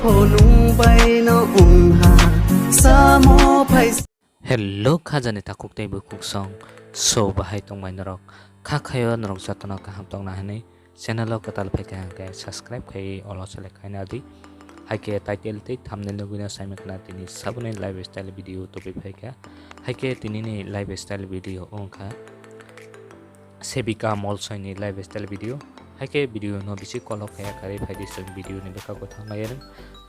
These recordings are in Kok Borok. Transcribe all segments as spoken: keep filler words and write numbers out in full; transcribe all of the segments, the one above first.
Nung bai no wngha samo phai. Hello khajani takhuk tei bukhuk song, so bahai tongmai norok? Kha khayo norok jotono kaham tongna hwnwi channel o kwtal phaikha hwnkhe subscribe khai olo select khaina di. Haikhe title tei thumbnail nugwino saimwkhna tini saboni lifestyle video tubui phaikha. Haikhe tinini lifestyle video wngkha Sevika Molsoini lifestyle video. Haikhe video no bisi kolok khaya karwi phaidi chwng video ni bwkhago thanglai rwng.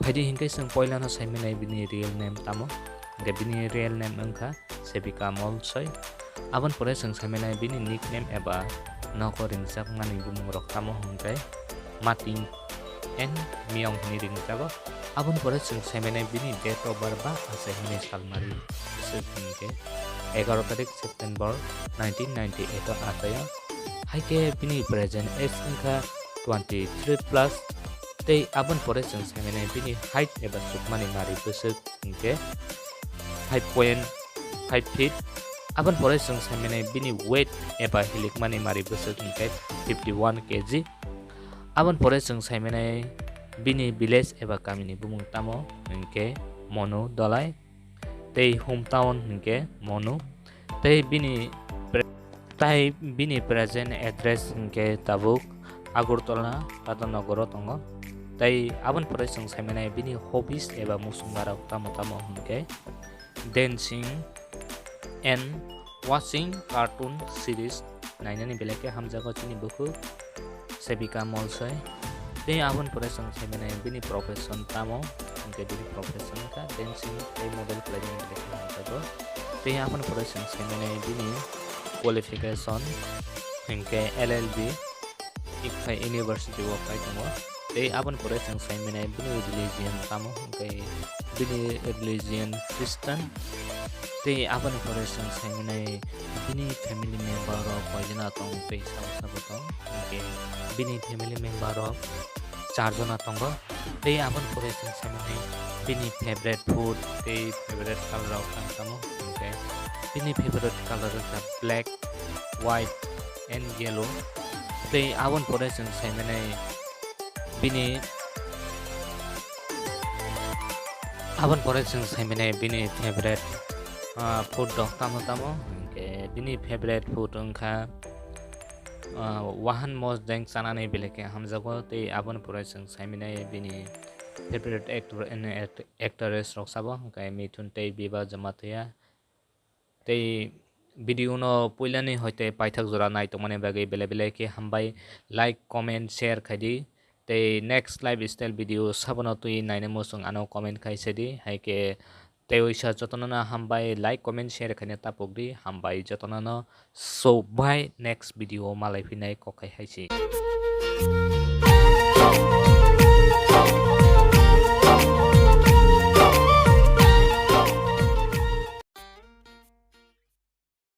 Phaidi hinkhe chwng poilano saimanai bini real name tamo. Hinkhe bini real name wngkha Sevika Molsoi. Aboni pore chwng saimanai bini nickname eba nogo ringjakmani bumungrok tamo hwnkhe Mating and Miyong hwnwi ringjago. Aboni pore chwng saimanai bini date of birth ba achai hwnwi salmari swk hwnkhe egaroh tarik September nineteen ninety-eight o achaio. Haikhe bini present age wngkha twenty-three plus. Tei aboni pore chwng saimanai bini height eba chukmani mari bwswk hwnkhe five point five feet. Aboni pore chwng saimanai bini weight eba hilikmani mari bwswk hwnkhe fifty one K G. Aboni pore chwng saimanai bini village eba kamini bumung tamo hwnkhe Monu Dolai tei hometown hwnkhe Monu tei bini pre-, tai bini present address hwnkhe tabuk Agartala Tata Nagaro tongo. Tei aboni pore chwng saimanai bini hobbies eba muchungmarok tamo tamo hwnkhe dancing and watching cartoon series nainani belai khe hamjago chini bukhuk Sevika Molsoi. Tei aboni pore chwng saimanai bini profession tamo, hwnkhe bini profession wngkha dancing tei model khlainani belai khe hamjago. Tei aboni pore chwng saimanai bini qualification hwnkhe L L B. Ikhai University o khai tongo. Tei aboni pore chwng saimanai bini religion tamo hwnkhe bini religion Christian. Tei aboni pore chwng saimanai bini family member rok koijana tong tei sabo sabo tong hwnkhe bini family member rok char jona tongo. Tei aboni pore chwng saimanai bini favorite food tei favorite color rok tamo hwnkhe bini favorite color wngkha black, white and yellow. Tei aboni pore chwng saimanai bini, aboni pore chwng saimanai bini favorite, ah, food rok tamo tamo. Hwnkhe bini favorite food wngkha, ah, wahan mosdeng chanani belai khe hamjago. Tei aboni pore chwng saimanai bini favorite actor and act-, actress rok sabo hwnkhe Mithun tei Biba Jamatia. Tei video no puilani hoite paithak jora nai tongmani bagwi belai belai khe hambai, like, comment, share khaidi. Tei next lifestyle video sabono twi naina muchung ano comment khai sedi. Haikhe tei oisa jotono no hambai, like, comment, share khaina tapukdi. Hambai jotono no, so bye, next video malai phinai kok khai haisi.